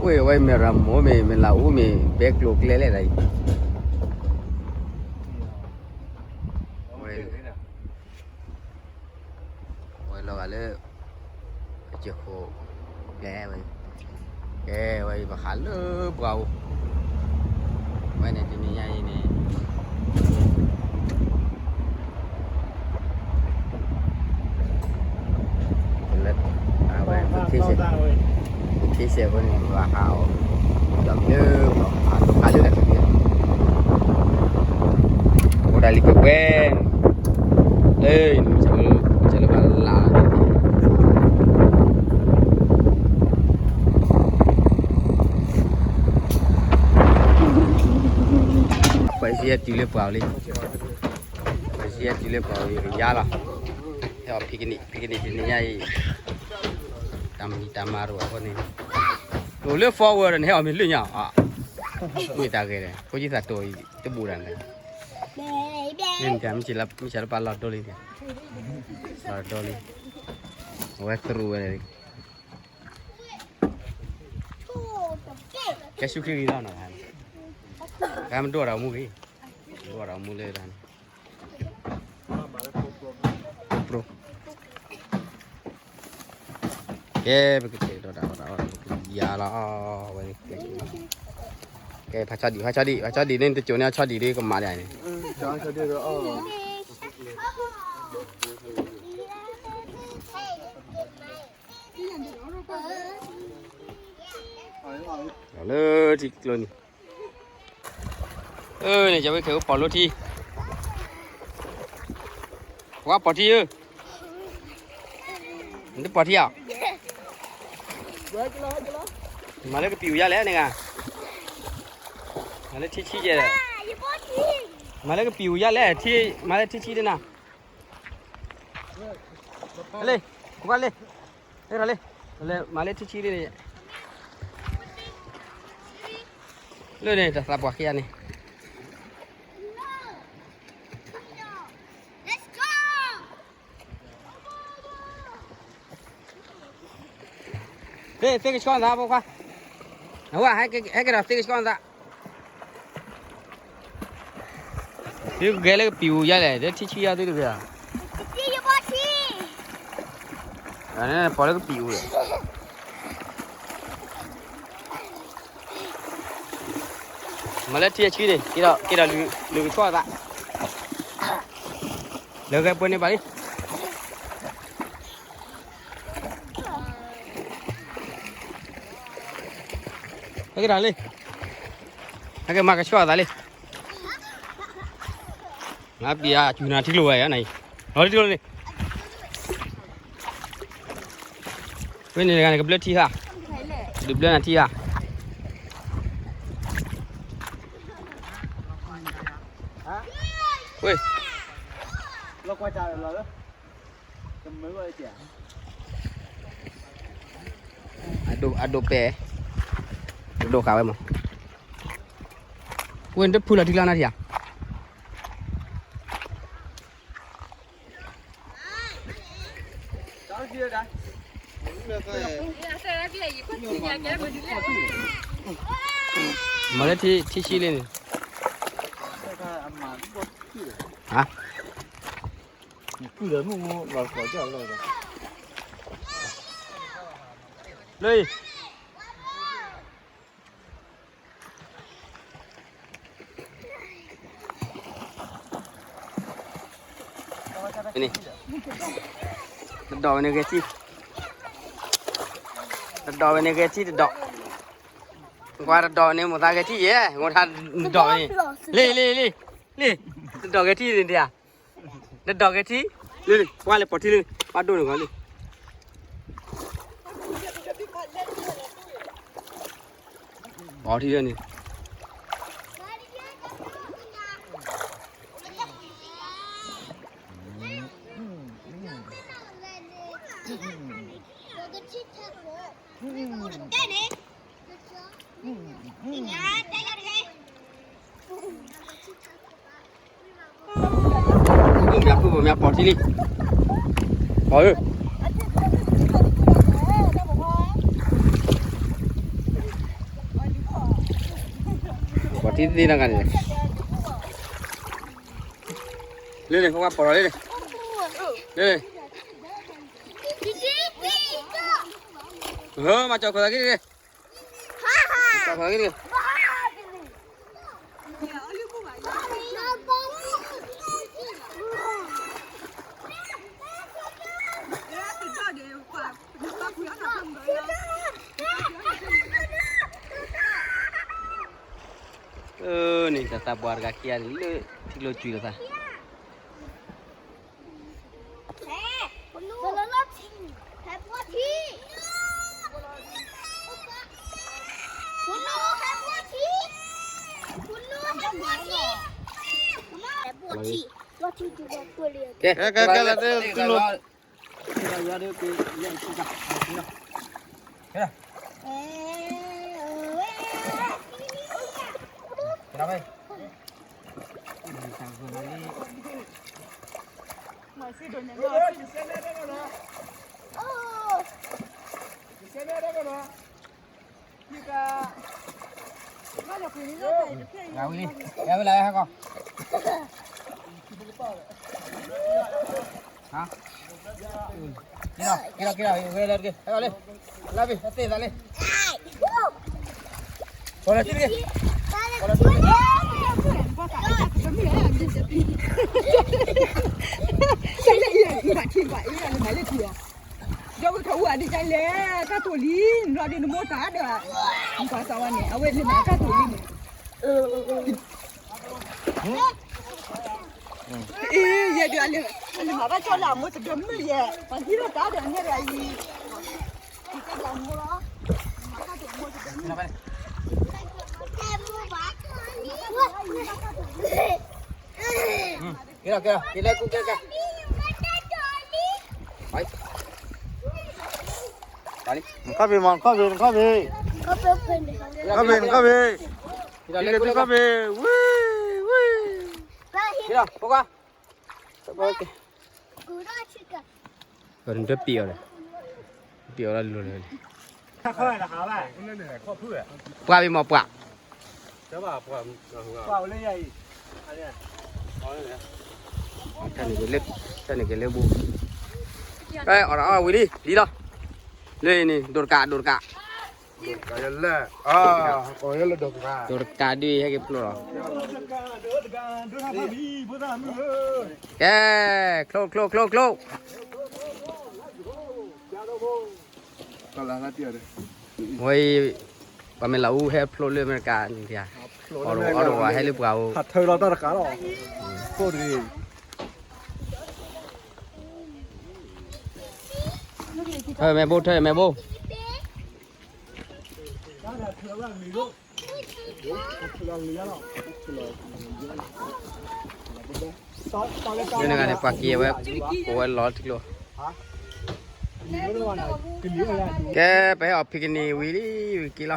ဝဲမ့ၢ်ရၤမိၢ်မ့ၢ် မ့ၢ်လၤအူမ့ၢ် ဘဲကျိၤကျဲလဲၣ်ဒၣ်အံၤ ဝဲ ဝဲလီၤဂာ်လၢ ကစၢၢ်ခိၣ် ကျဲဝဲ ကဲဝဲအံၤ ပဟးလၢပှၤအိၣ် ဝဲန့ၣ်တနံၤညါအံၤန့ၣ် လၢ အဝဲ ပခ့စဲး ပခ့စဲးဖိန့ၣ် ပှၤဟးအီၤ ဒီးမ့ၢ်လၢ ပှၤဟးလၢတၢ်ခံ အိၣ်ဒၣ်လံပှဲၤပှဲၤ လၢ မ့ၢ်လၢဘၣ်လၢ် ပှၤစံးယဲတုၤလၢပှၤအိၣ်လံ ပှၤစံးယဲတုၤလၢပှၤအိၣ်လံ ကယါလီၤ ဟဲအီၤ picnic picnic တနံၤညါအံၤ တၢ်မံၤတၢ်မၤတအိၣ်အဃိန့ၣ် အိၣ်လၢ forward ဒီးနဟဲအီၤမ့ၢ်လၢညါအီၤ မ့ၢ်တၢ်ဂ့ၤဒီး ဖိကံသးတိၤအံၤ တဘူးဒၣ်န့ၣ် မ့ၢ်မ့ၢ်လၢပၢ်လီၤဒိလံ လီၤဒိလံ အဝဲသရူးဝဲ ကဲဆူၣ်ချ့ဂ့ၤလီၤနီၤ ကဲမဒိၣ်ဒီးမူဂ့ၤ ဒိၣ်ဒီးမူလၢတၢ်န့ၣ် ကဲ ပကတဲဒီးတၢ်အီၣ်တၢ်အီ ပကယါလီၤ ဝဲ ကဲ ဖးဆီဒံၣ် ဖးဆီဒံၣ် ဖးဆီဒံၣ်န့ၣ် တစိၤန့ၣ် အဆီဒံၣ်ဒ်ကမၤဒ်န့ၣ် လၢထံကျိန့ၣ် န့ၣ် ယဝဲခဲအိၣ်ပိာ်လိထံ ဝဲပိာ်ထံဧၢ နတပိာ်ထံဧါ မၤလၢကပံာ်အူယါလဲၣ်န့ၣ်ဂၤ မၤလၢထံဆံယဲၢ် မၤလၢကပံာ်အူယါလဲၣ် ထံ မၤလၢထံဆံဒ်နၤ လ့ ကွၢ်လ့ လ့ရၤလ့ လၢမၤလၢထံဆံဒ်န့ၣ် လၢန့ၣ် တၢ်သးပှၢ်ခံဂၤန့ၣ် သ့ သ့ကဆှီသးဖိခွါ အဝဲ ဟဲက့ၤဒီးသ့ကဆှီသး သုကဂဲၤလၢကပံာ်အူယါလဲၣ် လၢထံဆံယါသုတဂ့ၤဧါ ပိာ်လၢကပံာ်အူဒီး မၤလၢထံအဆံန့ၣ် က့ၤဒီးလုၢ်ကဆှီသး လၢဂဲၤပှဲၤန့ၢ်ဘၣ်လံ ဟဲက့ၤတၢ်လံ ဟဲက့ၤမၤကဆှီအသးလံ ငါပျံၤအစူၤနၤထံကျိဝဲယါနၤအံၤ လီၤထံကျိန့ၣ် ဝဲန့ၣ်တဂၤန့ၣ် ကဘျၢထံဟါ ဒုးဘျၢနၤထံဟါ ဝဲ လီၤကွၢ်တၢ်လီၤလၢ အဒိ အဒိပဲ အဒိဃာ်ဝဲမး ဝဲနတဖုလီၤထံလီၤနၤထံဧါ မၤလၢထံ ထံဆံလံန့ၣ် ဟါ လၢ န့ၣ် တဒိးဝဲန့ၣ်ဂဲၤထံ တဒိးဝဲန့ၣ်ဂဲၤထံတဒိး ကွၢ်တဒိးန့ၣ် မိၢ်သးဂဲၤထံယဲၢ် မိၢ်သးတဒိးန့ၣ် လံ လံ လံ လံ တဒိးဂဲၤထံန့ၣ်တဧါ တဒိးဂဲၤထံ လံ လံ ကွၢ်လၢပိာ်ထံလံ ပှၤဒိၣ်န့ၣ်ကွၢ်လံ ပိာ်ထံလၢန့ၣ် မ့ၢ်ပိာ်မ့ၢ်ပိာ်ထံလံ ပိာ်ဧၢ ဟါ သ့သ့နီၢ်ဂၤန့ၣ်, လၢန့ၣ် ဖိခွါပိာ်ထီၣ်လၢန့ၣ်, လၢန့ၣ်, မၤကၠီၣ်ခိၣ်သးက့ၤ, ကၠီၣ်ခိၣ်သးက့ၤ, န့ၣ် တၢ်သးပှၢ်တဂၤခံဂၤန့ၣ် လၢထံကျိကွံာ်လိာ်သး, ကဲ ကဲ ကဲ ကဲ လၢ ဝံၤလံ, ဝံၤလံဟဲကီၢ်, ဟါ, က့ၤလီၤ က့ၤလီၤ က့ၤလီၤ ဝဲလၢတက့ၢ် ဟဲကီၢ်လံ, လၢဘံၣ် ဟဲသ့ၣ်သးလံ, ကီၢ်လၢထံတက့ၢ်, ကီၢ်လၢထံတက့ၢ်, ကလၢအံၤမၤထံမၤအံၤလၢမၤလၢထံအီၤ, ဒီးဝဲခးဝဲဒ်လဲၣ်, ကၢ်တိၢ်လံ, နဘျီဒ်နမိၢ်တၢ်ဒီး, နပှၤသးဝါန့ၣ် အဝဲန့ၣ်မၤကၢ်တိၢ်လံန့ၣ်, အ့ ယဲဒၣ်အလၢ, အလၢမၤဘၣ်ကၠီလၢအမိၢ်တဒၢမုၢ်ယဲ, ပှၤဟံးထီၣ်တၢ်ဒီးညဲဒၣ်အံၤ, ယကဲဒၣ်အမိၢ်လီၤ, မၤကၢ်တိၢ်အမိၢ်တဒၢမုၢ်, ကဲလီၤ ကဲလီၤ က့ၤလၢကူကဲကဲ, ခီၣ်ဖံးမး ခီၣ်ဖံး ခီၣ်ဖံး, ခီၣ်ဖံး ခီၣ်ဖံး, ဝံၤ, ဝံၤ, ကဲလီၤ ဖိခွါ, နတပံၤအီၤဒီး, ပံၤအီၤလၢလိၤလၢ, ပှၢ်ဘ့ၣ်မးပှၢ်, တၢ်န့ၣ်က့ၤလၢ, တၢ်န့ၣ်က့ၤလၢဘိ, အီၣ်ဒီးအီၣ်ဝံၤလံ လံလီၤ, လၢန့ၣ် ဒိၣ်တကး ဒိၣ်တကး, ဒိၣ်တကးဒုးဟဲက့ၤဖျိလီၤ, ကဲ, ချိၣ်ချိၣ်ချိၣ်ချိၣ်, ဝဲအံၤ, ပှၤမ့ၢ်လီၤအူဟဲဖျိလၢအမဲရကၤန့ၣ်, အီၣ်တဝၤဟဲလၢပှၤအိၣ်, ထၢလီၤတၢ်တကးလီၤ, ထၢမဲာ်ဘိ ထၢမဲာ်ဘိ, လၢန့ၣ်ဂၤန့ၣ် ပှၤက့ၤဝဲ, အိၣ်ဝဲလီၤထံကျိ, ကဲ ပဟဲအီၣ် picnic ဝံၤလံ ဝံၤက့ၤလီၤ,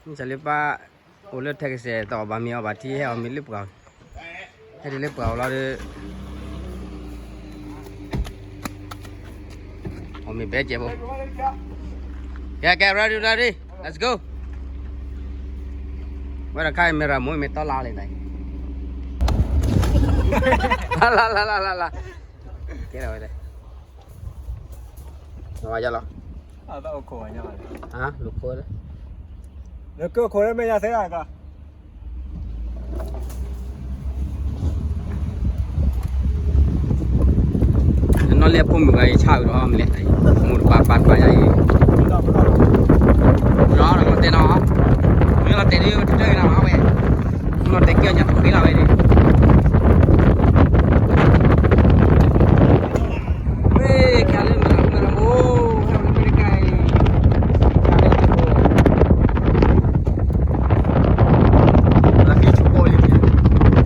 မ့ၢ်စၢ်လၢပၢ်, အိၣ်လၢထဲကစဲး တအီၣ်ဘၣ်မ့ၤအီၣ်ဘၣ်ထံ ဟဲအီၣ်မ့ၤလၢပှၤ, ဟဲဒ်လၢပှၤအိၣ်လီၤဒီး အီၣ်မ့ၤဘဲကဲးဖိ, ကဲ ကဲ ready ready, let's go, ဝဲဒၣ်ခါအံၤ မ့ၢ်ရၤမိၢ်မ့ၢ်တီလါလံတၢ်အံၤ, လါလါလါလါလါ, ကဲဒၣ်ဝဲဒၣ်, ဝဲယလီၤ, ဟါ လူၤခိၣ်လၢ, လူၤခိၣ်လၢမ့ၢ်ယၤသ့ဧါကီး နီၢ်လၢအဖိမုၣ်ဂၤအံၤ ဆါဝံၤဒီးအီၤမလဲၣ်, မိၢ်တပာ်ပာ်တပာ်ယၤအံၤ, နီၢ်ဒီးတဲနီၤ, မ့ၢ်လီၤတဲာ်ဒ်တတၢၢ်နီၤဝဲ, မ့ၢ်လီၤတဲာ်ကဲညါတဃ့လီၤဝဲန့ၣ်, ဝဲကလၢမ့ၢ်လီၤမ့ၢ်လီၤမိၢ်, ဟဲဝဲတကါအံၤ, ကလၢ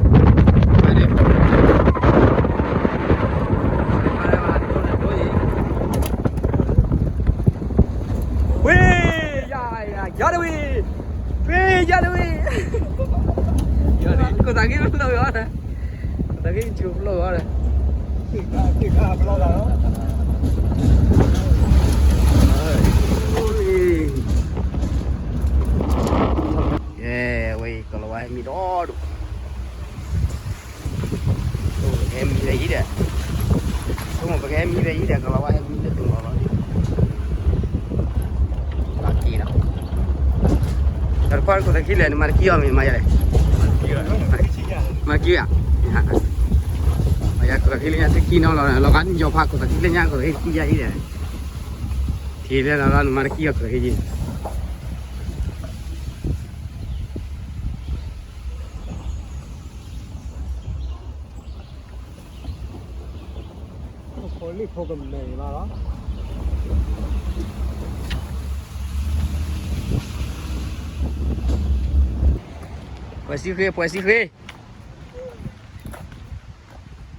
မ့ၢ်လီၤ ဝ့ၢ်, ယၤ, ယၤ, ယၤတဝ့ၢ်, ဝ့ၢ်, ယၤတဝ့ၢ်, ယၤတဝ့ၢ်, ခိၣ်သးက့ဖျိၣ်ဝဲအီၤဒီး, ခိၣ်သးက့ဆူးဖျိၣ်ဝဲအီၤဒီး, ကဲ, ဝဲအံၤ ကီၤလၤဝါ မံၤဒီဒိၣ်, ပကဟဲမံဖဲအံၤဒီး, ဆိကမိၣ်ပကဟဲမံဖဲအံၤဒီး ကလီၤဝဲဟဲမံလၢတနီၤလီၤ, လီၤက့ၤလီၤ, တခွါခိၣ်သးခံလဲၣ် နမၤတကံအီၤမ့ၢ်မၤယၤလဲၣ်, မၤတကံဧါ, မၤယၤခိၣ်သးခံလၢညါတကံနီၤလီၤ, လီၤဂာ်နယီၤဖးခိၣ်သးခံလၢညါခိၣ်သးခံယါအံၤဒီး, ထံၣ်လၢလီၤလီၤ နမၤတကံအီၤခိၣ်သးခံယါ ပှဲၤစံဃ့ ပှဲၤစံဃ့,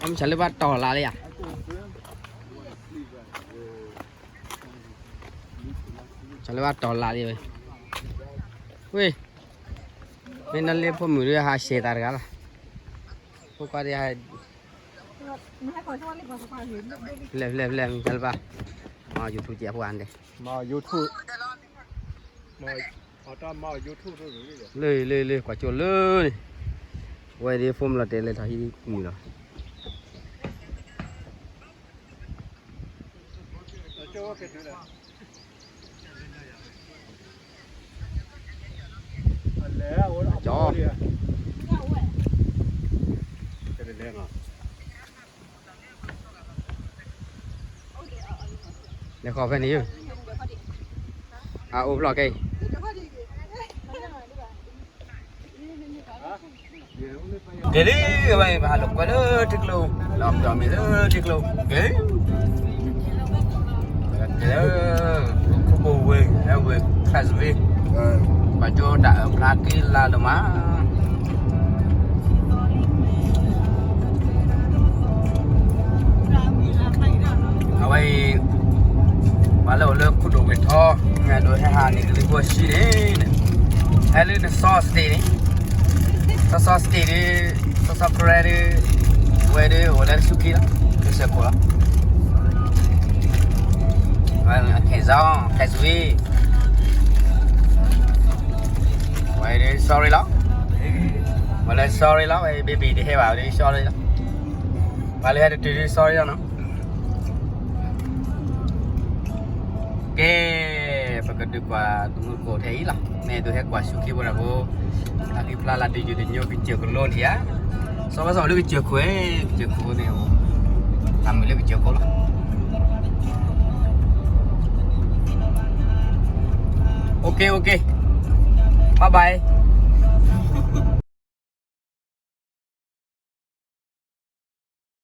အမ့ၢ်စးလၢဘၣ်တီၤလါလၢယၤ, စးလၢဘၣ်တီၤလါလံဝဲ, ဝ့ၢ်, မ့ၢ်နလၢဖိမုၣ်ဒုးဟးဆဲးသးတဂၤလီၤ, ဖိခွါဒုးဟဲ ဖျဲၣ်ဖျဲၣ်ဖျဲၣ် မ့ၢ်တၢ်လၢဘၣ်, မ့ၢ် YouTube ကဲဖိအါန့ၣ်, မ့ၢ် YouTube, မ့ၢ် YouTube, လၢလၢလၢ ကွၢ်ကၠိလၢန့ၣ်, ဝဲဒၣ်ဖိမုၣ်လီၤတဲာ်လဲၤထီၣ်ဟံးမုၣ်လီၤ, ကၠီ လဲၤဃီဖဲန့ၣ်ယု, အအိၣ်ဖျီၣ်ကဲအံၤ, ကဲလံ, အဝဲအံၤ ပဟးလိာ်ကွဲလၢထံကျိ, လီၤပျီၢ်မ့ၢ်လၢထံကျိ, ကဲ, ကဲလၢ, ခိၣ်ဘိဝ့ၢ် အဝ့ၢ် ခၢၣ်စဝ့, ပှၤကၠိတၢ်အၢၣ်ဖျါက့ၤလါဒိၣ်မး အဝဲအံၤ, ပှၤလၢအိၣ်လၢခိၣ်ဒိၣ်ဝ့ၢ်ထီ, ဒိးဟဲဟးန့ၣ် ကလံၤဖိဆံန့ၣ်, ဟဲလၢနစီ state န့ၣ်, စီစီ state ဒုး, စီစီ Karen ဒုး, ဝဲဒုးအိၣ်လၢဆူခံလီၤ, ကစၢၢ်ခိၣ်လီၤ, ခဲစီ, ခဲစဝ့, ဝဲဒုး sorry လီၤ, ဝဲလၢ sorry လီၤ, ဝဲ baby တဟဲဘၣ်ဒုး sorry လီၤ, ပှၤလၢဟဲတတုၤဒုး sorry လီၤနီၤ. ကဲ, ပကဒုးကွၢ်တမူတကိးထဲအံၤလီၤ. မ့ၢ်ဒုးဟဲကွၢ်ဆူၣ်က့ၤဖိတၢ်ဖိ, အဂံၢ်ဖျါလၢဒုးယိာ်တညိကစၢၢ်ကလိထံၣ်ဧါ, စီၤဘၣ်စီၤလၢကစၢၢ်ခိၣ်, ကစၢၢ်ခိၣ်န့ၣ်, တၢ်မုာ်လၢကစၢၢ်ခိၣ်လီၤ. OK, OK, bye bye.